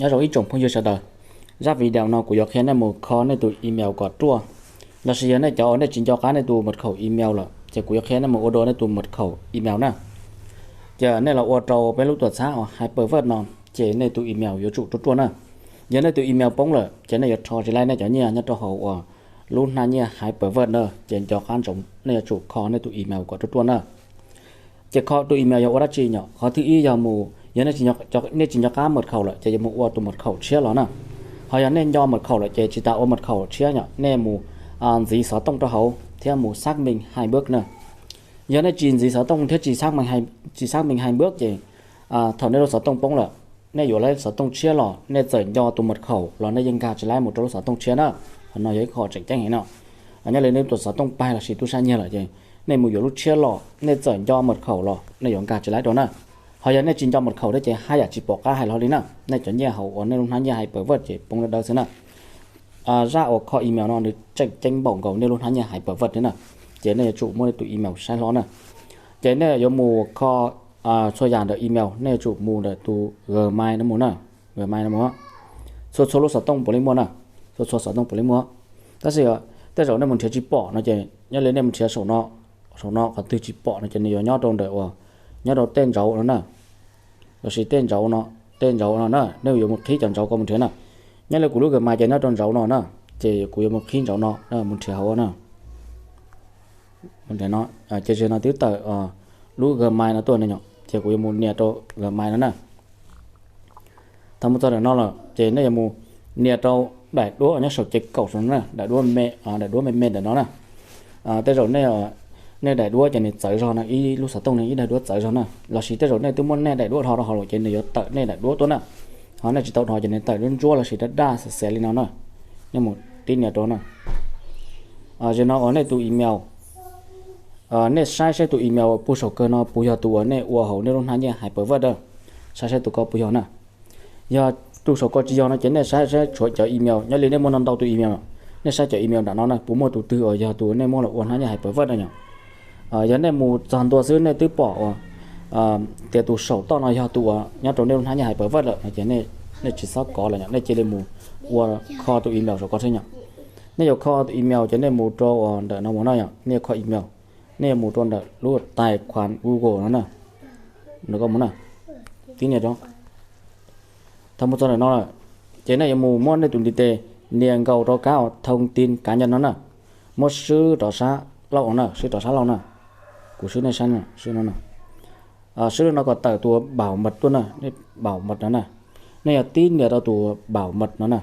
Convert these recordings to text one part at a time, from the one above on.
Nyob zoo ib tsoom phooj ywg sawv daws, zaj video no kuv yuav qhia nej mus kho nej tus email kom ruaj, lossis yog nej cov uas nej tsis nco qab nej tus mật khẩu email lawm ces kuv yuav qhia nej mus ua dua nej tus mật khẩu email na. Ces nej los ua rau peb lub tuam txhab uas Hyperverse no, ces nej tus email yuav tsum ruaj ruaj na. Yog nej tus email poob lawm ces nej yuav rho tsis laib nej cov nyiaj nyob rau hauv uas lub hnab nyiaj Hyperverse na, ces nco qab ntsoov nej yuav tsum kho nej tus email kom ruaj ruaj na. Ces kho tus email yog ua dab tsi nyom? Qhov thib ib yog mus, yog nej tsis nco qab mật khẩu lawm ces yuav mus ua tus mật khẩu tshiab los na. Ho yog nej nco mật khẩu lawm ces tsis tas ua mật khẩu tshiab nyom, nej mus ntxiv xov tooj rau hauv thiab mus xác minh hai bước na. Yog nej tsis ntxiv xov tooj thiab tsis xác minh hai bước ces thaum nej lub xov tooj poob lawm, nej yuav lub xov tooj tshiab los nej txawm nco tus mật khẩu los nej yeej nkag tsis laib mus rau lub xov tooj tshiab na. Qhov no yog ib qho tseem ceeb heev no. Nyob li nej tus xov tooj pag lossis tub sab nyiag lawm ces nej mus yuav lub tshiab los nej txawm nco mật khẩu los nej yuav nkag tsis laib rau na. Ho yog nej tsis nco mật khẩu thiab ces haj yam tsis pom qab hais los li na, nej cov nyiaj hauv uas nej lub hnab nyiaj Hyperverse ces poob dawb dawb xwb na. Zaj uas kho email no nws tseem ceeb npaum nkaus nej lub hnab nyiaj Hyperverse thiab na, ces nej yuav tsum muaj nej tus email saib hlob na. Ces nej yuav mus kho txhua yam ntawm email nej yuav tsum mus ntawm tus Gmail no mus na, Gmail no mus. Txhua txhua lub xov tooj puav leej muaj na, txhua txhua xov tooj puav leej muaj. Tab sis tej zaum nej mus nrhiav tsis pom no ces nyob li nej mus nrhiav saum no, saum no qhov twg tsis pom no ces nws yuav nyob rau ntawm uas, nyob rau tej ntsauv no na, lossis tej ntsauv no, tej ntsauv no na, nej yuav mus qhib cov ntsauv ko mus nrhiav na. Nyob li kuv lub Gmail ces nyob rau ntsauv no na, ces kuv yuav mus qhib ntsauv no mus nrhiav hauv no. Ces zaum no twb tawm lub Gmail no tuaj no, ces kuv yuav mus nias rau Gmail no na. Thaum mus txog ntawm no lawm ces nej yuav mus nias rau daim duab nyob saum ces kaum saum no na, daim duab me, daim duab me me ntawm no na. Tej zaum nej daim duab ces nws txawv zog no, ib lub xov tooj no ib daim duab txawv zog na, lossis tej zaum nej twb muaj nej daim duab dhos rau hauv lawm ces nws yuav tawm nej daim duab tuaj na. Ho nej tsis tau dhos ces nws tawm ntsuab ntsuab lossis daj daj xav xav li no na. Nej mus tib nias rau na. Zaum no uas nej tus email, nej saib seb tus email puag saum kawg no puas yog tus uas nej ua hauv nej lub hnab nyiaj Hyperverse a. Saib seb tus ko puas yog na. Yog tus saum ko tsis yog no ces nej saib seb tshuav cov email, nyob li nej muaj ntau ntau tus email, nej saib cov email nram no na puas muaj tus twg uas yog tus nej muab los ua hnab nyiaj Hyperverse na yom. Yog nej mus txog ntua xwb nej twb pom uas tias tus saum toj no yog tus uas nyob rau nej lub hnab nyiaj Hyperverse lawm no ces nej tsis txhob kov lawm yom, nej cia li mus ua kho tus email saum ko thiab yom. Nej yuav kho tus email ces nej mus rau uas ntawm no mus no yom, nej yuav kho email, nej yuav mus rau ntawm lub tài khoản Google no na. Ntawm ko mus na, tib nias rau. Thaum mus txog ntawm no lawm ces nej yuav mus muab nej tus ntiv tes nias nkaus rau kab uas thông tin cá nhân no na. Muab swb rov sab laug no na, swb rov sab laug na. Kuv swb nej saib, swb no na. Swb no kom tawm tus bảo mật tuaj na, nej bảo mật no na. Nej yuav tib nias rau tus bảo mật no na.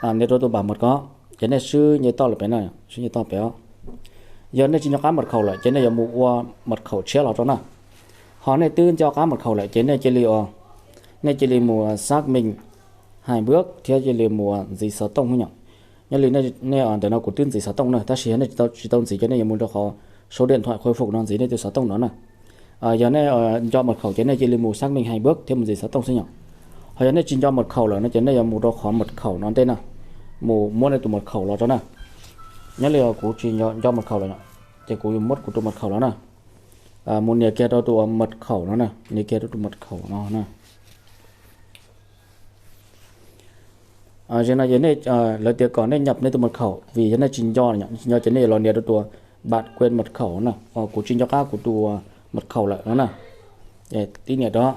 Nias rau tus bảo mật ko, ces nej swb nce toj lawm pem na, swb nce toj pem os. Yog nej tsis nco qab mật khẩu lawm ces nej yuav mus ua mật khẩu tshiab los rau na. Ho nej twb nco qab mật khẩu lawm ces nej cia li, nej cia li mus xác minh hai bước thiab cia li mus ntxiv xov tooj yom. Nyob li nej ntawm no kuv twb ntxiv xov tooj na, tab sis yog nej tsis tau ntxiv ces nej yuav mus rau qhov số điện thoại khôi phục no ntxiv nej tus xov tooj no na. Yog nej nco mật khẩu ces nej cia li mus xác minh hai bước thiab mus ntxiv xov tooj xwb yom. Ho yog nej tsis nco mật khẩu lawm no ces nej yuav mus rau qhov mật khẩu no ntej na, mus muab nej tus mật khẩu los rau na. Nyob li kuv tsis nco mật khẩu lawm, ces kuv yuav muab kuv tus mật khẩu los na. Mus nias kiag rau tus mật khẩu no na, nias kiag rau tus mật khẩu no na. Zaum no ces nej, lawv tias kom nej nhập nej tus mật khẩu, vim yog nej tsis nco, tsis nco ces nej yuav los nias rau tus bạn quên mật khẩu na. Kuv tsis nco qab kuv tus mật khẩu lawm no na. Tib nias rau.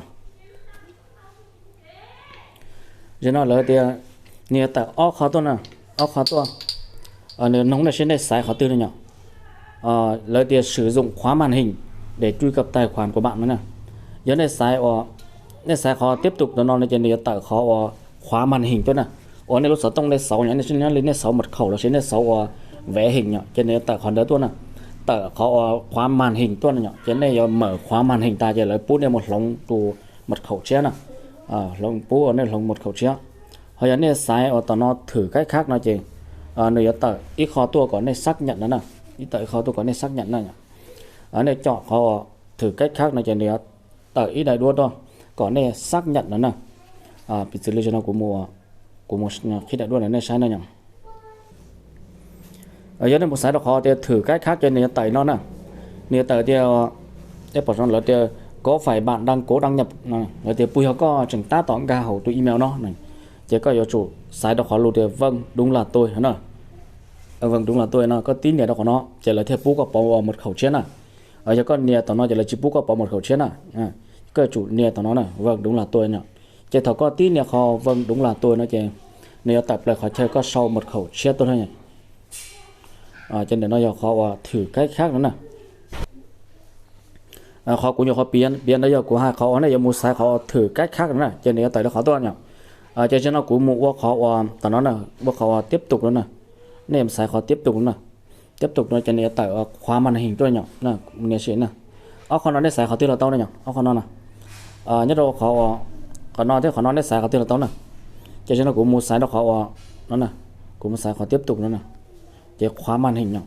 Zaum no lawv tias nws tawm ob qho tuaj na, ob qho tuaj. Nws noog nej seb nej xaiv qhov twg no yom. Lawv tias sử dụng khóa màn hình để truy cập tài khoản của bạn no na. Yog nej xaiv, nej xaiv qhov tiếp tục ntawm no no ces nws yuav tawm qhov uas khóa màn hình tuaj na. Uas nej lub xov tooj nej xauv, nyob li nej xauv mật khẩu lossis nej xauv uas vé hình yom, ces nws yuav tawm qhov ntawd tuaj na. Tawm qhov uas khóa màn hình tuaj na yom, ces nej yuav mở khóa màn hình tas ces lawv pub nej mus hloov tus mật khẩu tshiab na. Hloov, pub nej hloov mật khẩu tshiab. Ho yog nej xaiv uas tom no thử cách khác no ces nws yuav tawm ib qho tuaj kom nej xác nhận no na. Ib tawm ib qho tuaj kom nej xác nhận na. Nej chọn qhov thử cách khác no ces nws yuav tawm ib daim duab tuaj kom nej xác nhận no na. Piv txwv li zaum no kuv mus qhib daim duab no nej saib na yom. Yog nej mus xaiv rau qhov tias thử cách khác ces nws yuav tawm no na. Nws yuav tawm tias, pom zoo lawv tias có phải bạn đang cố đăng nhập, lawv tias puas yog koj tseem tab tom nkag hauv tus email no, ces koj yuav tsum xaiv rau qhov lus tias vâng đúng là tôi no na. Vâng đúng là tôi no, koj tib nias rau qhov no ces lawv thiaj pub koj pauv mật khẩu tshiab na. Yog koj nias tom no ces lawv tsis pub koj pauv mật khẩu tshiab na. Koj yuav tsum nias tom no na, vâng đúng là tôi no. Ces thaum koj tib nias qhov vâng đúng là tôi no ces nws yuav tawm plaws qhov chaw koj sau mật khẩu tshiab tuaj na. Ces ntawm no yog qhov uas thử cách khác no na. Qhov kuv nyuam qhuav piav, piav ntawd yog kuv hais qhov uas nej yuav mus xaiv qhov thử cách khác no na, ces nws yuav tawm li qhov tuaj yom. Ces tam sim no kuv mus ua qhov uas tam no na, ua qhov uas tiếp tục no na. Nej yuav xaiv qhov tiếp tục no na. Tiếp tục no ces nws yuav tawm khóa màn hình tuaj yom. Nias sim na. Ob qhov no nej xaiv qhov twg los tau na yom, ob qhov no na. Nyob rau qhov, qhov no thiab qhov no nej xaiv qhov twg los tau na. Ces tam sim no kuv mus xaiv rau qhov uas no na, kuv mus xaiv qhov tiếp tục no na, ces khóa màn hình yom.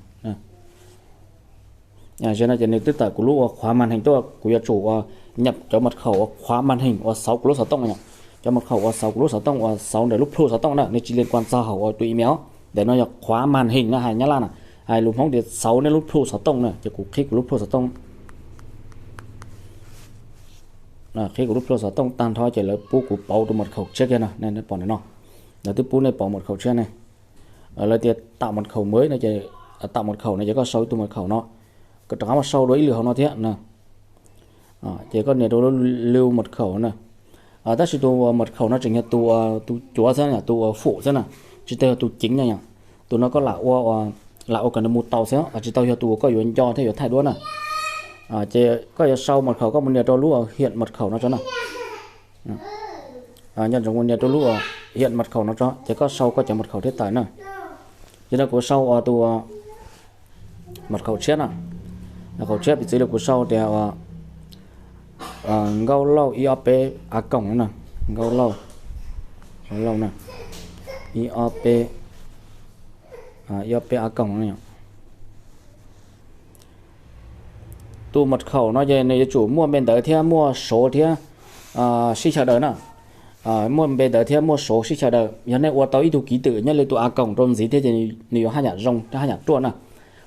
Tam sim no ces nws twb tawm kuv lub ua khóa màn hình tuaj, kuv yuav tsum ua nhập cov mật khẩu ua khóa màn hình uas xauv kuv lub xov tooj yom. Cov mật khẩu uas xauv kuv lub xov tooj uas xauv ntawm lub plhu xov tooj na, nws tsis liên quan txog hauv ua tus email. Ntawm no yog khóa màn hình na, hais Nyab Laj na, hais lus Hmoob tias xauv nej lub plhu xov tooj na, ces kuv qhib kuv lub plhu xov tooj. Qhib kuv lub plhu xov tooj tag nrho ces lawv pub kuv pauv tus mật khẩu tshiab kiag no, nej pom ntawm no. Lawv twb pub nej pauv mật khẩu tshiab ne. Lawv tias tạo mật khẩu mới no ces, tạo mật khẩu no ces koj sau ib tug mật khẩu no, koj rov qab mus sau dua ib lwm hauv no thiab na. Ces koj nias rau lub lưu mật khẩu na. Tab sis tus mật khẩu no tseem yog tus, tus cuav xwb, tus uas phủ xwb na, tsis tau yog tus chính na yom. Tus no koj lam ua, lam ua kom nws mus tau xwb, tsis tau yog tus uas koj yuav nco thiab yuav thaij duab na. Ces koj yuav sau mật khẩu, koj mus nias rau lub hiện mật khẩu no tso na. Nco ntsoov mus nias rau lub hiện mật khẩu no tso, ces koj sau koj cov mật khẩu thiaj tawm na. Ces no kuv sau tus mật khẩu tshiab na. Mật khẩu tshiab piv txwv li kuv sau tias Nkauj Lauj ib ob peb a còng no na. Nkauj Lauj, Nkauj Lauj na, ib ob peb, ib ob peb a còng no. Tus mật khẩu no ces nws yuav tsum muaj npe ntawv thiab muaj số thiab sib chaw daws na. Muaj npe ntawv thiab muaj số sib chaw daws. Yog nej ua tau ib tug ký tự nyob li tus a còng rau ntxiv thiab ces nws yuav haj yam zoo thiab haj yam ruaj na.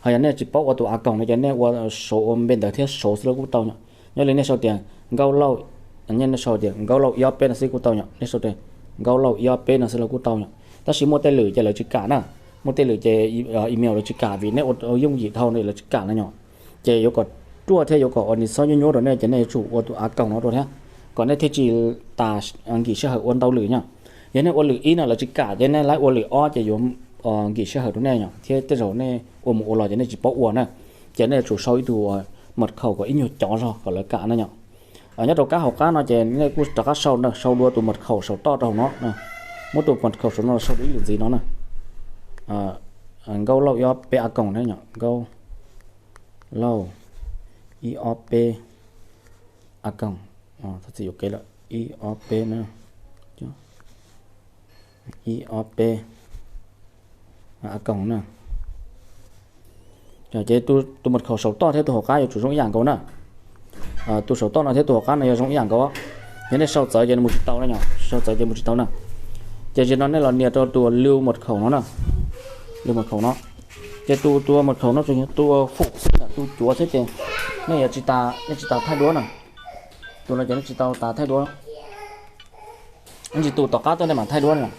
Ho yog nej tsis paub ua tus a còng no ces nej ua số, ua npe ntawv thiab số xwb los kuj tau yom. Nyob li nej sau tias Nkauj Lauj, nej sau tias Nkauj Lauj ib ob peb no xwb kuj tau yom. Nej sau tias Nkauj Lauj ib ob peb no xwb los kuj tau yom. Tab sis muaj tej lwm ces lawv tsis kam na. Muaj tej lwm ces email lawv tsis kam vim nej ua yooj yim dhau no lawv tsis kam no yom. Ces yuav kom ruaj thiab yuav kom ua nws xob nyuaj nyuaj rau nej ces nej yuav tsum ua tus a còng no rau thiab, kom nej thiaj tsis tas nkim sij hawm ua ntau lwm yom. Yog nej ua lwm ib no lawv tsis kam ces nej laib ua lwm ob ces yuav nkim sij hawm rau nej yom, thiab tej zaum nej ua mus ua los ces nej tsis paub ua na. Ces nej yuav tsum sau ib tug mật khẩu kom ib nyuag cov zog kom lawv kam na yom. Nyob rau kab hauv qab no ces nej kuj rov qab sau, sau dua tus mật khẩu saum toj rau hauv no. Muab tus mật khẩu saum no sau dua ib lwm ntxiv no na. Nkauj Lauj ib ob peb a còng na yom, Nkauj Lauj ib ob peb a còng. Thov txim yuam kev lawm, ib ob peb na, ib ob peb a còng na. Ces tus mật khẩu saum toj thiab tus hauv qab yuav tsum zoo ib yam nkaus na. Tus saum toj no thiab tus hauv qab no yuav zoo ib yam nkaus. Yog nej sau txawv ces mus tsis tau na yom, sau txawv ces mus tsis tau na. Ces zaum no nej los nias rau tus lưu mật khẩu no na, lưu mật khẩu no. Ces tus, tus mật khẩu no tseem yog tus phủ xwb, tus cuav xwb ces nej yuav tsis tas, nej tsis tas thaij duab na. Tus no ces nej tsis tau tas thaij duab. Tus tom qab tuaj nej mam thaij duab na.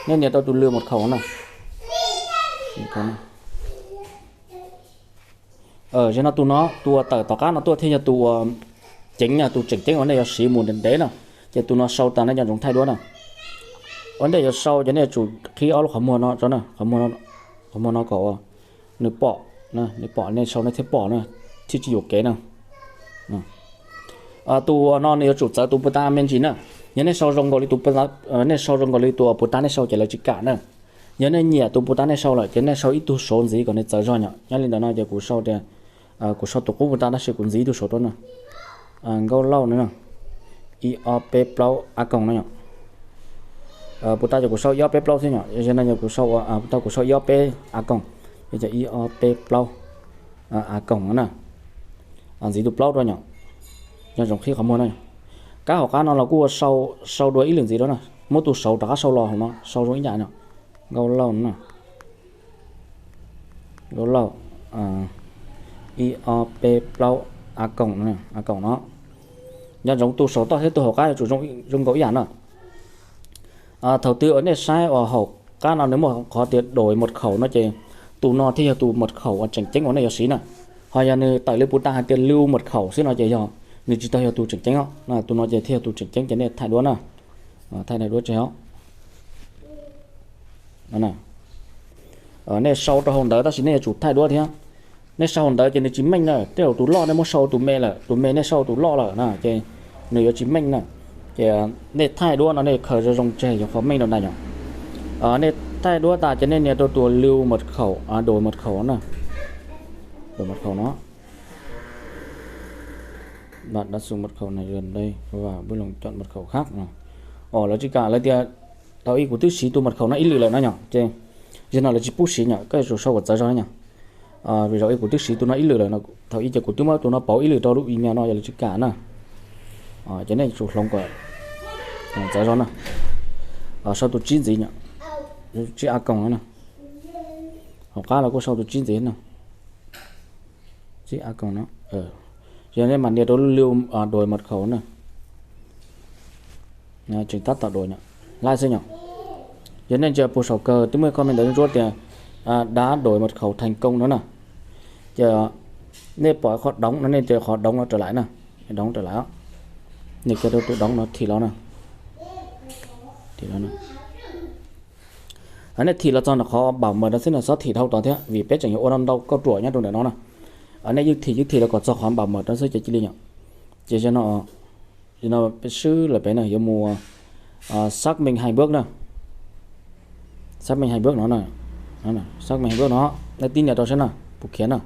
Nej nias rau tus lưu mật khẩu na. Zaum no tus no, tus uas tawm tom qab no tuaj thiaj yog tus uas ceev, tus tseem ceeb uas nej yuav siv mus ntev ntev na. Ces tus no sau tas nej nco ntsoov thaij duab na. Ua ntej yuav sau ces nej yuav tsum qhib ob lub qhov muag no tso na, qhov muag no kom nws pom, nws pom nej sau nej thiaj pom na, thiaj tsis yuam kev na. Tus no nws yuav tsum txawv tus puas tas me ntsis na. Yog nej sau zoo nkaus li tus, nej sau zoo nkaus li tus puas tas nej sau ces lawv tsis kam na. Yog nej nyiam tus puas tas nej sau lawm ces nej sau ib tug số ntxiv kom nws txawv zog yom. Nyob li ntawm no ces kuv sau tias, kuv sau tus qub puas tas tab sis kuv ntxiv ib tug số rau na. Nkauj Lauj no, ib ob peb plaub a còng no yom. Puas tas ces kuv sau ib ob peb plaub xwb yom, zaum no kuv sau, puas tas kuv sau ib ob peb a còng, ces ib ob peb plaub a còng no na. Ntxiv tus plaub rau yom. Nco ntsoov qhib qhov muag na. Kab hauv qab no los kuj ua sau, sau dua ib lwm ntxiv rau na. Muab tus sáu rov qab sau los hauv no, sau zoo ib yam no. Nkauj Lauj no, Nkauj Lauj ib ob peb plaub a còng, a còng no. Nco ntsoov tus saum toj thiab tus hauv qab yuav tsum zoo nkaus ib yam na. Thaum twg uas nej saib uas hauv qab no nws muaj qhov tias đổi mật khẩu no ces tus no thiaj yog tus mật khẩu uas tseem ceeb uas nej yuav siv na. Ho yog nws tawm li puv ta hais tias lưu mật khẩu xwb no ces yog nws tsis tau yog tus tseem ceeb os. Tus no ces thiaj yog tus tseem ceeb ces nej thaij duab na. Thaij duab tseg os. Nej sau rau hauv ntawv tab sis nej yuav tsum thaij duab thiab. Nej sau hauv ntawv ces nws tsis meej na, tej zaum tus loj nej muab sau tus me lawm, tus me nej sau tus loj lawm na ces nws yuav tsis meej na. Ces nej thaij duab no nej khaws zoo zoo tseg yuav qhov meej rau ntawd yom. Nej thaij duab tas ces nej nias rau tus lưu mật khẩu, đổi mật khẩu na. Đổi mật khẩu no. Bạn đã dùng mật khẩu này gần đây và vui lòng chọn mật khẩu khác. Os, lawv tsis kam, lawv tias thaum ub kuv twb siv tus mật khẩu no ib lwm lawm no yom, ces zaum no lawv tsis pub siv yom, koj yuav tsum sau kom txawv zog yom. Vim zaum ub kuv twb siv tus no ib lwm lawm, thaum ub ces kuv twb muab tus no pauv ib lwm rau lub email no, yog lawv tsis kam na. Ces nej tsum hloov kom txawv zog na. Sau tus tsib ntxiv yom, tsib a koos na. Hauv qab los kuj sau tus tsib ntxiv na. Tsib a koos no. Yog nej mam nias rau lub lưu đổi mật khẩu na. Tseem tab tom đổi yom, laij xwb yom. Yog nej ntsia puag saum kawg twb muaj ib qho me ntawv ntsuab tias đã đổi mật khẩu thành công no na. Ces nej pom qhov đóng no, nej nias qhov đóng no trở lại na. Đóng trở lại, nias kiag rau tus đóng no thim los na. Nej thim los txog ntawm qhov bảo mật no xwb na, xob thim dhau tod thiab vim peb tseem yuav ua ntau kauj ruam nyob rau ntawm no na. Nej yeej thim yeej thim los kom txog qhov bảo mật no xwb ces cia li yom. Ces no, no peb swb lawm pem na, yuav mus xác minh hai bước na. Xác minh hai bước no, xác minh hai bước no, nej tib nias rau saib na, puas khiav na.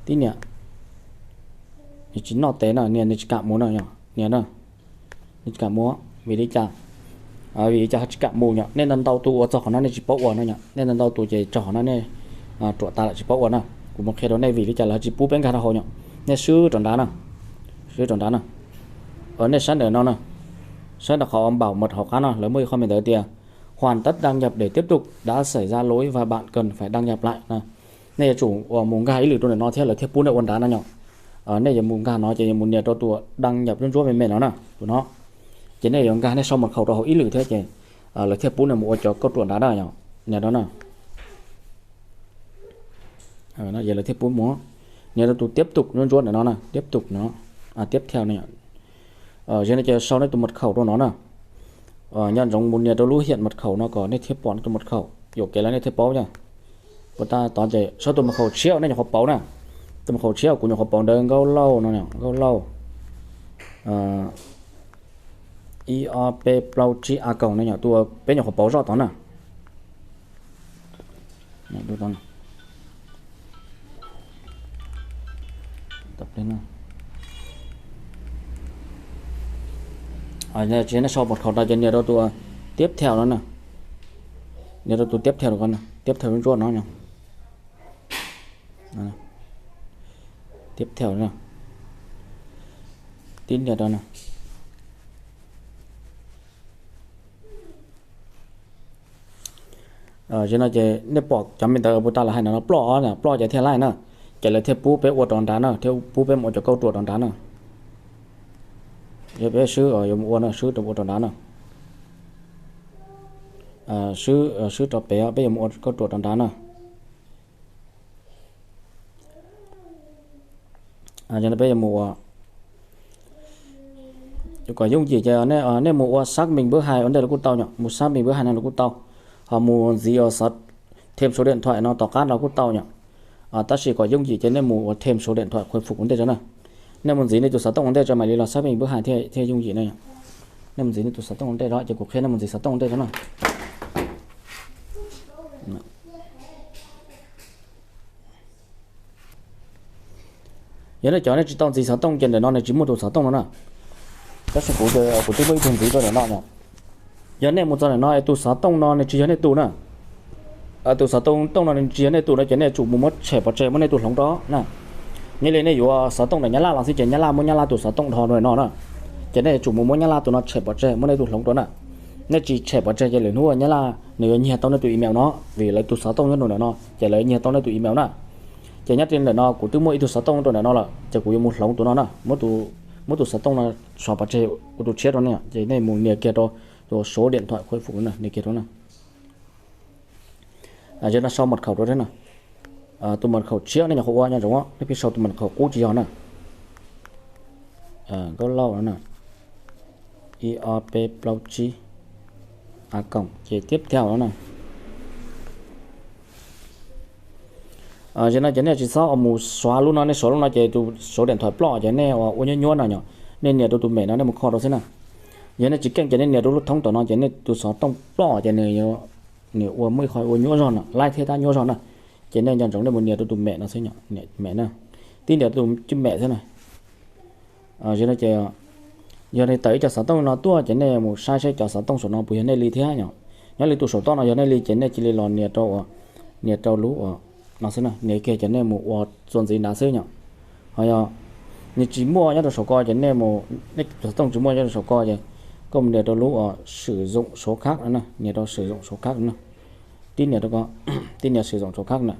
Tib nias. Nws tsis noj tes na, nias nws tsis kam mus na, nias na. Nws tsis kam mus, vim li cas? Vim li cas ho tsis kam mus yom? Nej ntau ntau tus ua txog qhov no nej tsis paub ua no yom, nej ntau ntau tus ces txog qhov no nej ruam tas lawm tsis paub ua na. Kuv mus qhia rau nej vim li cas lawv tsis pub peb nkag rau hauv yom. Nej swb rau nrad na, swb rau nrad na. Nej saib ntawm no na, saib ntawm qhov bảo mật hauv qab no lawv muaj ib qho me ntawv tias hoàn tất đăng nhập để tiếp tục, đã xảy ra lỗi và bạn cần phải đăng nhập lại. Nej yuav tsum ua mus nkag ib lwm rau ntawm no thiab lawv thiaj pub nej ua nrad no yom. Nej yuav mus nkag no ces yuav mus nias rau tus đăng nhập ntsuab ntsuab me me no na, tus no. Ces nej yuav nkag nej sau mật khẩu rau hauv ib lwm thiab ces lawv thiaj pub nej mus ua cov kauj ruam nrad na yom. Nias rau na. Ces lawv thiaj pub mus, nias rau tus tiếp tục ntsuab ntsuab ntawm no na, tiếp tục no, tiếp theo no. Yog no ces sau nej tus mật khẩu rau no na. Nco ntsoov mus nias rau lub hiện mật khẩu no kom nej thiaj pom nej tus mật khẩu, yuam kev lawm nej thiaj paub yom. Puas tas tod ces sau tus mật khẩu tshiab nej nyuam qhuav pauv na. Tus mật khẩu tshiab kuv nyuam qhuav pauv ntawd Nkauj Lauj no, Nkauj Lauj ib ob peb plaub tsib a kaum no yom, tus peb nyuam qhuav pauv zoj tod na. Tsis nej sau mật khẩu no ces nias rau tus tiếp theo no na. Nias rau tus tiếp theo, tiếp theo ntsuab ntsuab no. Tiếp theo no. Tib nias rau no. Ces no ces nej pom cov me ntawv puas tas lawv hais no, ploj, ploj ces thiaj laij na. Ces lawv thiaj pub peb ua rau nrad na, thiaj pub peb mus ua cov kauj ruam rau nrad na. Yog peb swb yuav mus ua na, swb rau ua rau nrad na. Swb, swb rau pem peb yuav mus ua kauj ruam rau nrad na. Peb yuav mus ua, kom yooj yim ces nej mus ua xác minh bước hai ua ntej los kuj tau yom, mus xác minh bước hai no los kuj tau, ho mus ntxiv ua xov thêm số điện thoại no tom qab no kuj tau yom. Tab sis kom yooj yim ces nej mus ua thêm số điện thoại khôi phục ua ntej tso na. Nej mus ntxiv nej tus xov tooj ua ntej tso mam li los xác minh bước hai thiaj yooj yim na. Nej mus ntxiv nej tus xov tooj ua ntej tso ces kuv qhia nej mus ntxiv xov tooj ua ntej tso na. Yog nej cov nej tsis tau ntxiv xov tooj ces ntawm no nws tsis muaj tus xov tooj no na. Tab sis kuv, kuv twb muaj ib tug ntxiv rau ntawm no no. Yog nej mus txog ntawm no tus xov tooj no nws tsis yog nej tus na, tus xov tooj no nws tsis yog nej tus no ces nej tsum mus muab tshem pov tseg muab nej tus hloov rau na. Nyob li nej yuav xov tooj ntawm Nyab Laj los xwb ces Nyab Laj muab Nyab Laj tus xov tooj dhos rau no na, ces nej tsum mus muab Nyab Laj tus no tshem pov tseg muab nej tus hloov rau na. Nej tsis tshem pov tseg ces lwm hnub Nyab Laj nws yuav nyiag tau nej tus email no, vim lawv tus xov tooj nyob rau ntawm no ces lawv nyiag tau nej tus email na. Ces nyob li ntawm no kuv twb muaj ib tug xov tooj rau ntawm no lawm ces kuv yuav mus hloov tus no na, muab tus muab tus xov tooj no xov pov tseg ua tus tshiab rau nej, ces nej mus nias kiag rau tus số điện thoại khôi phục no, nias kiag rau na. Ces no sau mật khẩu rau thiab na. Tus mật khẩu tshiab nej nyuam qhuav ua nyob zoo, nej pheej sau tus mật khẩu qub tsis yog na. Nkauj Lauj no na, ib ob peb plaub tsib, a còng ces tiếp theo no na. Ces no ces nej tsis txhob mus xóa lub no, nej xóa lub no ces tus số điện thoại ploj ces nej ua nyuaj nyuaj no yom. Nej nias rau tus mẹ no nej mus kho rau xwb na. Yog nej tsis keej ces nej nias rau lub thoob tom no ces nej tus xov tooj ploj ces nws ua muaj ib qho ua nyuaj zog no, laib thiab tab nyuaj zog na. Ces nej nco ntsoov nej mus nias rau tus mẹ no xwb, mẹ na. Tib nias rau tus mẹ xwb na. Ces no ces yog nej tawm ib co xov tooj no tuaj ces nej mus saib saib cov xov tooj saum no puas yog nej li thiab yom. Nyob li tus saum toj no yog nej li ces nej cia li los nias rau, nias rau lub uas no xwb na, nias kiag ces nej mus ua txuas ntxiv nrad xwb yom. Ho yog nws tsis muaj nyob rau saum ko ces nej mus, nej tus xov tooj tsis muaj nyob rau saum ko ces koj mus nias rau lub uas sử dụng số khác no na, nias rau sử dụng số khác no na. Tib nias rau ko, tib nias sử dụng số khác na.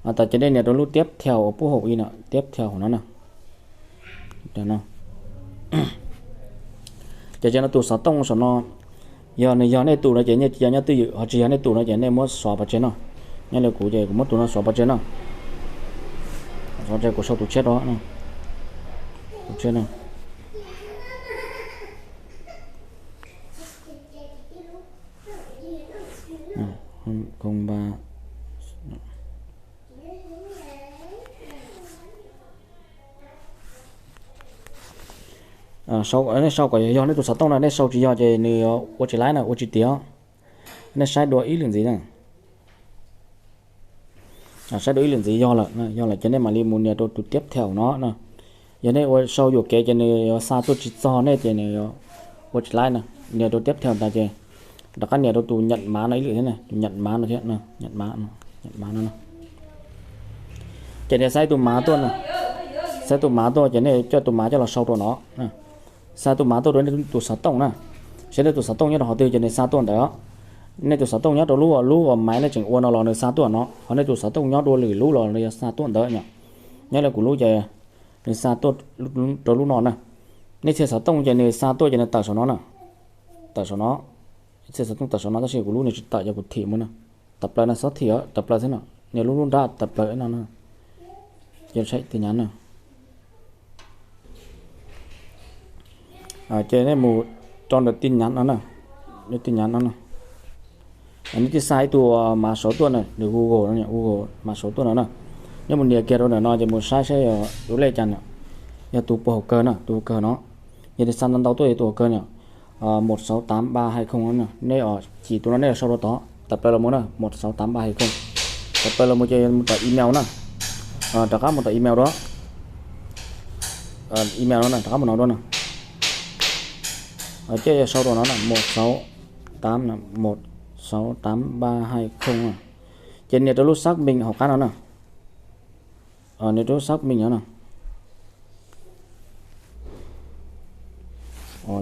Tas ces nej nias rau lub tiếp theo uas pub hauv ib no, tiếp theo hauv no na. Ces ces no tus xov tooj saum no, yog nws yog nej tus no ces nej cia nyob twj ywm, ho tsis yog nej tus no ces nej muab xov pov tseg no. Nyob li kuv ces kuv muab tus no xov pov tseg no. Xov pov tseg kuv sau tus tshiab rau, tus tshiab no. Nej sau kom yog nej tus xov tooj no, nej sau tsis yog ces nws ua tsis laib na, ua tsis tiav. Nej saib dua ib lwm ntxiv na. Saib dua ib lwm ntxiv yog lawm, yog lawm ces nej mam li mus nias rau tus tiếp theo no na. Yog nej ua sau yuam kev ces nws yuav xa tuaj tsis txog nej ces nws ua tsis laib na. Nias rau tiếp theo tas ces rov qab nias rau tus nhận mã no ib lwm thiab, tus nhận mã no thiab, nhận mã, nhận mã no. Ces nej xa tus mã tuaj, xa tus mã tuaj ces nej coj tus mã coj los sau rau no. Xa tus mã tuaj rau nej tus xov tooj na. Saib nej tus xov tooj nyob rau qhov twg ces nws xa tuaj ntawd. Nej tus xov tooj nyob rau lub, lub uas maiv nej tseem ua no los nws xa tuaj no, ho nej tus xov tooj nyob dua lwm lub los nws xa tuaj ntawd yom. Nyob li kuv lub ces nws xa tuaj rau lub no na. Nej txhia xov tooj ces nws xa tuaj ces nws tawm saum no na. Tawm saum no. Txhia xov tooj tawm saum no tab sis kuv lub nws tsis tawm ces kuv thim mus na. Tawm plaws no, xob thim tawm plaws xwb no, nias lub lub nrab tawm plaws no na. Ces saib tin nhắn na. Ces nej mus rau ntawm tin nhắn no na. Tin nhắn no na. Nej twb xa ib tug mã số tuaj na, nws Google no, Google mã số tuaj no na. Nej mus nias kiag rau ntawm no ces mus saib saib yog lub lej cas na. Yog tus puag hauv kawg na, tus hauv kawg no. Yog nws xa ntau ntau tuaj yog tus hauv kawg na. Một sáu tám ba hai không no, nej chim tus no nej sau rau tod, tawm plaws los mus na, một sáu tám ba hai không. Tawm plaws los mus ces mus tom email na. Rov qab mus tom email dua. Email no na, rov qab mus no dua na. Ces yog sau rau no na, một sáu tám, một sáu tám ba hai không. Ces nias rau lub xác minh hauv qab no na. Nias rau lub xác minh no na.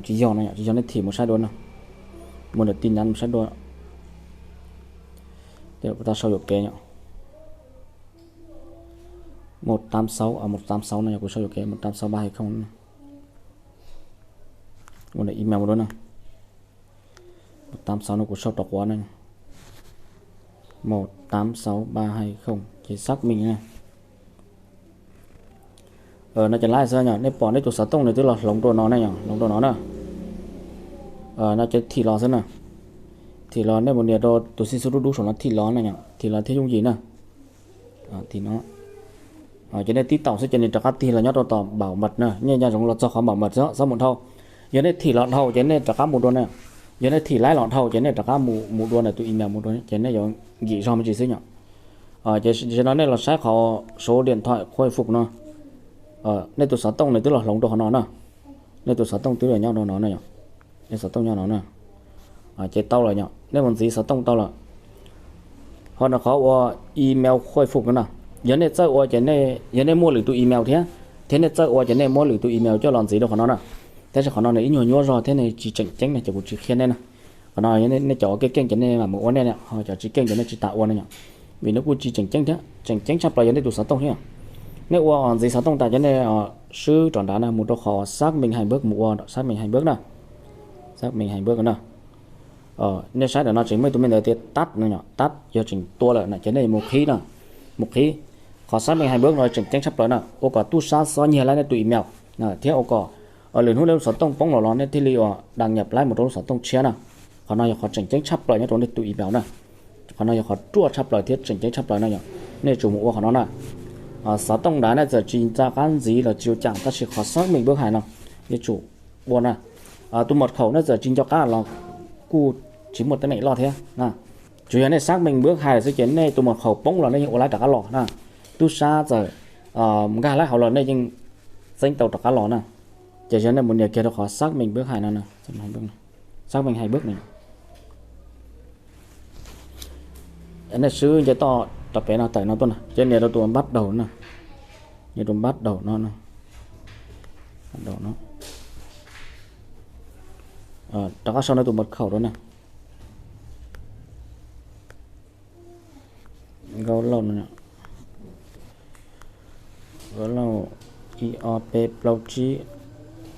Tsis yog no, tsis yog, nej thim mus saib dua na. Mus ntawm tin nhắn mus saib dua. Ces kuv tau sau yuam kev yom. Một tám sáu, một tám sáu no yog kuv sau yuam kev một tám sáu ba hai không. Ua ntawm email mus dua na. Một tám sáu no kuv sau rau quav na. Một tám sáu ba hai không ces xác minh na. No ces laib xwb yom, nej pom nej tus xov tooj nws twb los hloov rau no na yom, hloov rau no na. No ces thim los xwb na. Thim los nej mus nias rau tus xib xub dub dub saum no thim los na yom, thim los thiaj yooj yim na. Thim no. Ces nej tib taum xwb ces nws rov qab tig los nyob rau tom bảo mật na, nej nco ntsoov los txog qhov bảo mật xwb, txhob mus dhau. Yog nej thim los dhau ces nej rov qab mus dua na. Yog nej thim laib los dhau ces nej rov qab mus, mus dua ntawm tus email mus dua ces nej yuav nkim zog me ntsis xwb yom. Ces no nej los saib qhov số điện thoại khôi phục no. Nej tus xov tooj nws twb los hloov rau qhov no na. Nej tus xov tooj twb los nyob rau no na yom. Nej xov tooj nyob no na. Ces tau lawm yom, nej mus ntxiv xov tooj tau lawm. Ho ntawm qhov ua email khôi phục no na, yog nej txawj ua ces, yog nej muaj lwm tus email thiab, thiab nej txawj ua ces nej muab lwm tus email coj los ntxiv rau qhov no na. Tab sis qhov no nws ib nyuag nyuaj zog thiab nws tsis tseem ceeb na ces kuv tsis qhia nej na. Qhov no nej cov ua keej keej ces nej mam mus ua nej, ho cov tsis keej ces nej tsis tas ua na yom. Vim nws kuj tsis tseem ceeb thiab, tseem ceeb tshaj plaws yog nej tus xov tooj thiab. Nej ua ntxiv xov tooj tas ces nej swb rov nrad na, mus rau qhov xác minh hai bước, mus ua xác minh hai bước na, xác minh hai bước na. Nej saib ntawm no tseem muaj ib tug me ntawd tias tắt no yom, tắt yog tseem tua lawm na ces nej mus qhib na, mus qhib. Qhov xác minh hai bước no tseem ceeb tshaj plaws na, ua kom tub sab xob nyiag laib nej tus email thiab ua kom lwm hnub nej lub xov tooj poob los los nej thiaj li ua đăng nhập laib mus rau lub xov tooj tshiab na. Qhov no yog qhov tseem ceeb tshaj plaws nyob rau nej tus email na. Qhov no yog qhov ruaj tshaj plaws thiab tseem ceeb tshaj plaws na yom. Nej tsum mus ua qhov no na. Xov tooj ntawd nej txawm tsis nco qab ntxiv los tsis ua cas tab sis qhov xác minh bước hai no nej tsum ua na. Tus mật khẩu nej txawm tsis nco qab los kuj tsis muaj teeb meem loj thiab. Tsuas yog nej xác minh bước hai lawm xwb ces nej tus mật khẩu poob los nej yeej ua laib rov qab los na. Tub sab txawm nkag laib hauv los nej yeej txeeb tau rov qab los na. Ces yog nej mus nias kiag rau qhov xác minh bước hai no, xác minh hai bước no, nej swb nce toj rau pem no tawm no tuaj na ces nias rau tus bắt đầu na, nias tus bắt đầu no, bắt đầu no, rov qab sau nej tus mật khẩu rau na. Nkauj Lauj no, Nkauj Lauj ib ob peb plaub tsib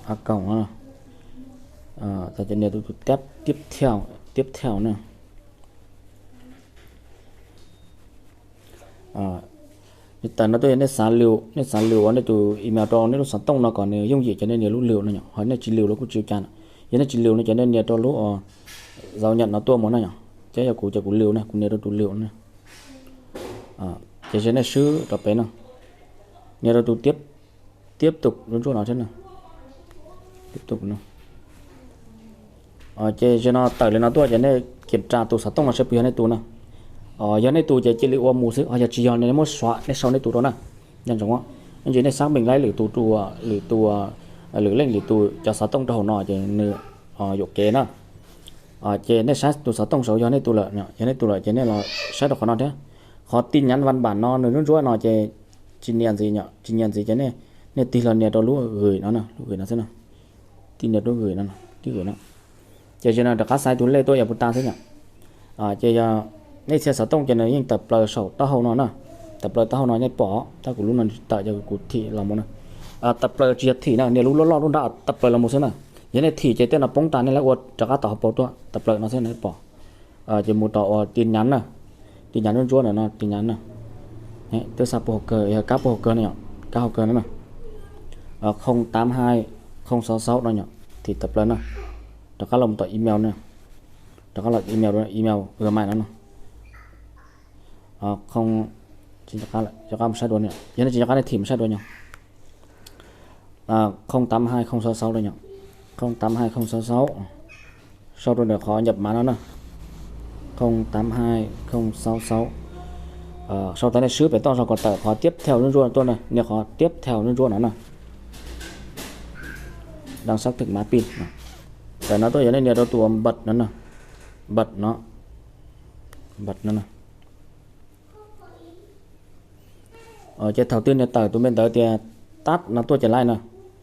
a kaum no. Txog ces nias tus tus tiếp theo, tiếp theo na. Tawm no tuaj yog nej xav liu, nej xav liu ua nej tus email rau nej lub xov tooj no kom nws yooj yim ces nej nias lub liu no yom, ho nej tsis liu los kuj tsis ua cas. Yog nej tsis liu no ces nej nias rau lub uas giấu nhận no tuaj mus na yom. Ces yog kuv ces kuv liu na, kuv nias rau tus liu na. Ces nej swb rau pem no, nias rau tus tiếp tục ntsuab ntsuab no thiab na. Tiếp tục no. Ces zaum no tawm li no tuaj ces nej kiểm tra tus xov tooj no saib puas yog nej tus na. Yog nej tus ces cia li ua mus xwb, ho yog tsis yog nej muab xuav nej sau nej tus rau na. Nco ntsoov, ntsis nej xác minh laib lwm tus, lwm tus, lwm leej lwm tus cov xov tooj rau hauv no ces nws yuam kev na. Ces nej saib tus xov tooj saud yog nej tus lawm, yog nej tus lawm ces nej los saib rau qhov no thiab. Qhov tin nhắn văn bản no nws ntsuab ntsuab no ces tsis nias ntxiv, tsis nias ntxiv ces nej tig los nias rau lub gửi no, lub gửi no xwb na. Tig nias lub gửi no, lub gửi no. Ces zaum no rov qab xa tus lej tuaj yog puas tas xwb yom. Ces yog nej txhia xov tooj ces nws yeej tawm plaws saum taub hau no na. Tawm plaws taub hau no nej pom, tab kuv lub no tawm ces kuv thim los mus na. Tawm plaws tsis yog thim na, nias lub loj loj lub nrab tawm plaws los mus xwb na. Yog nej thim ces tej no poob tas nej lawv ua rov qab tom hauv paus tuaj, tawm plaws no xwb nej pom. Ces mus tom uas tin nhắn na, tin nhắn ntsuab ntsuab no no, tin nhắn na. Twb xa puag hauv kawg, yog kab puag hauv kawg no, kab hauv kawg no na. Không tám hai không sáu sáu no yom, thim tawm plaws na. Rov qab los mus tom email na. Rov qab los email, email Gmail no no. Rov qab mus saib dua, yog nej tsis nco qab nej thim mus saib dua yom. Không tám hai không sáu sáu no yom. Không tám hai không sáu sáu. Sau rau ntawm qhov nhập mã no na. Không tám hai không sáu sáu. Sau tas nej swb pem toj zog kom tawm qhov tiếp theo ntsuab ntsuab no tuaj na, nias qhov tiếp theo ntsuab ntsuab no na. Đang xác thực mã pin. Tawm no tuaj yog nej nias rau tus bật no na. Bật no. Bật no na. Ces thaum twg nias tawm tus me ntawd tias tắt no tuaj ces laij na.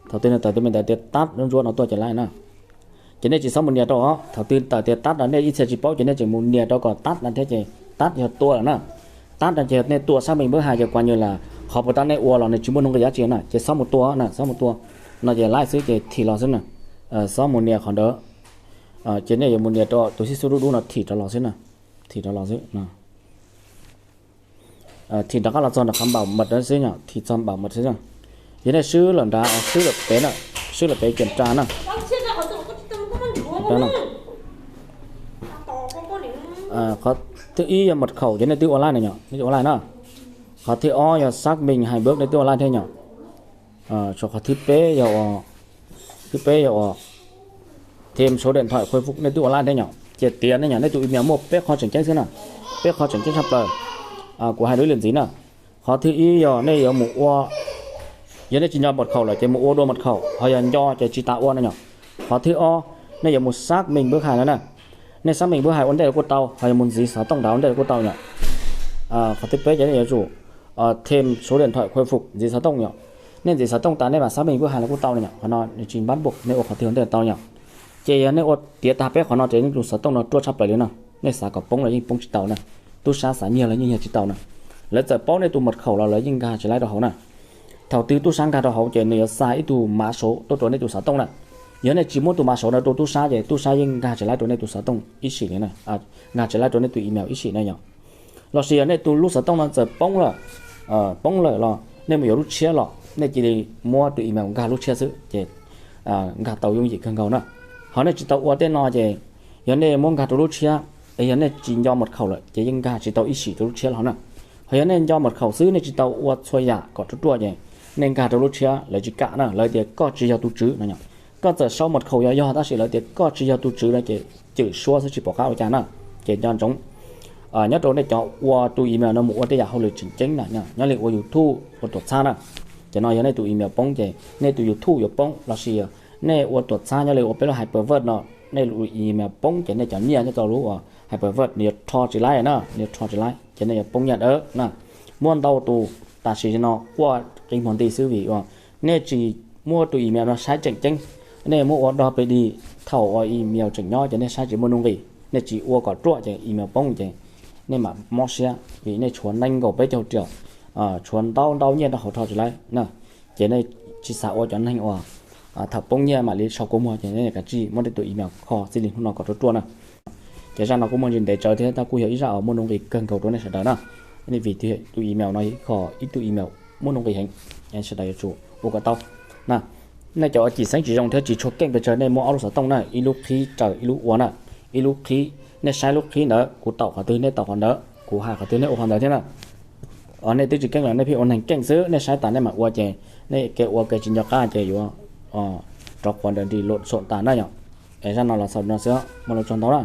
Thaum twg nias tawm tus me ntawd tias tắt ntsuab ntsuab no tuaj ces laij na. Ces nej tsis txhob mus nias rau os, thaum twg tawm tias tắt no nej ib txhia tsis paub ces nej tseem mus nias rau kom tắt no thiab ces tắt yog tua lawm na. Tắt no ces nej tua xác minh bước hai ces kuas nyuag lam qhov puas tab nej ua los nws tsis muaj nuj nqis dab tsi na ces txhob mus tua na, txhob mus tua. No ces laij xwb ces thim los xwb na. Txhob mus nias qhov ntawd. Ces nej yuav mus nias rau tus xib xub dub dub no thim rov los xwb na. Thim rov los xwb. Thim rov qab los txog nram qhov bảo mật no xwb yom, thim txog bảo mật xwb. Yog nej swb lawm nrad, swb lawm pem na, swb lawm pem kiểm tra na. Qhov thib ib yog mật khẩu ces nej twb ua laij na yom, nej twb ua laij na. Qhov thib ob yog xác minh hai bước nej twb ua laij thiab yom. Qhov thib peb yog, thib peb yog thêm số điện thoại khôi phục nej twb ua laij thiab yom. Ces tias nej yom, nej tus email muaj peb qhov tseem ceeb xwb na, peb qhov tseem ceeb tshaj plaws. Kuv hais dua ib lwm ntxiv na. Qhov thib ib yog nej yuav mus ua, yog nej tsis nco mật khẩu lawm ces mus ua dua mật khẩu, ho yog nco ces tsis tas ua na yom. Qhov thib ob, nej yuav mus xác minh bước hai no na. Nej xác minh bước hai ua ntej los kuj tau, ho yog mus ntxiv xov tooj nrad ua ntej los kuj tau yom. Qhov thib peb ces nej yuav tsum thêm số điện thoại khôi phục ntxiv xov tooj yom. Nej ntxiv xov tooj tas nej mam xác minh bước hai los kuj tau na yom. Qhov no nws tsis bắt buộc nej ua qhov twg ua ntej tau yom. Ces yog nej ua tiav tag peb qhov no ces nej tus xov tooj no ruaj tshaj plaws li no. Nej xav kom poob los yeej poob tsis tau na. Tub sab xav nyiag los yeej nyiag tsis tau na. Lawv txawm paub nej tus mật khẩu los lawv yeej nkag tsis laib rau hauv na. Thaum twg tub sab nkag rau hauv ces nws yuav xa ib tug mã số tuaj rau nej tus xov tooj na. Yog nej tsis muab tus mã số no rau tub sab ces tub sab yeej nkag tsis laib rau nej tus xov tooj ib sim li na, nkag tsis laib rau nej tus email ib sim na yom. Los sis yog nej tus lub xov tooj no txawm poob lawm, poob lawm los nej mus yuav lub tshiab los nej cia li muab tus email nkag lub tshiab xwb ces nkag tau yooj yim kawg nkaus na. Ho nej tsis tau ua tej no ces yog nej muab nkag rau lub tshiab, es yog nej tsis nco mật khẩu lawm ces yeej nkag tsis tau ib sim rau lub tshiab los na. Ho yog nej nco mật khẩu xwb nej tsis tau ua txhua yam kom ruaj ruaj ces nej nkag rau lub tshiab lawv tsis kam na, lawv tias koj tsis yog tus tswv no. Koj txawm sau mật khẩu yog yog tab sis lawv tias koj tsis yog tus tswv no ces cwm suab xwb tsis pom qab ua cas na. Ces nco ntsoov, nyob rau nej cov ua tus email no mus ua tej yam hauj lwm tseem ceeb na, nyob li ua YouTube ua tuam txhab na, ces no yog nej tus email poob ces nej tus YouTube yuav poob, los sis nej ua tuam txhab nyob li ua peb lub hypervert no, nej tus email poob ces nej cov nyiaj nyob rau lub hypervert nws yuav rho tsis laib na, nws yuav rho tsis laib ces nej yuav poob nyiaj dawb na. Muaj ntau tus tam sim no quaj qi muag nti xwb vim uas nej tsis muab tus email no saib tseem ceeb. Nej muab ua dog pes dig, thaum uas email tseem nyob ces nej saib tsis muaj nuj nqis, nej tsis ua kom ruaj ces email poob ces nej mam mob siab vim nej tshuav nees nkaum peb caug riam, tshuav ntau ntau nyiaj rau hauv rho tsis laib na. Ces nej tsis xav ua cov neeg uas thaum poob nyiaj mam li sau kua muag ces nej kav tsij muab nej tus email kho txij li hnub no kom ruaj ruaj na. Ces zaj no kuj muaj ntsis ntev tsawv thiab tab kuj yog ib zaj uas muaj nuj nqis kawg nkaus rau nej sawv daws na. Vim tus email no yog ib qho, ib tug email muaj nuj nqis heev, sawv daws yuav tsum ua kom tau na. Nej cov uas cim xeeb tsis zoo thiab tsis tshua keej pes tsawg nej muab ob lub xov tooj na, ib lub qhib raws ib lub ua na. Ib lub qhib, nej saib lub qhib ntawd kuv taum qhov twg nej taum qhov ntawd, kuv hais qhov twg nej ua qhov ntawd thiab na. Nej twb tsis keej los nej pheej ua neeg keej xwb, nej saib tas nej mam ua ces nej kev ua kev tsis nco qab ces yuav rov quav nrawm nris luam xom tas na yom. Es zaj no los xaus no xwb, muaj lus tsaug ntau na.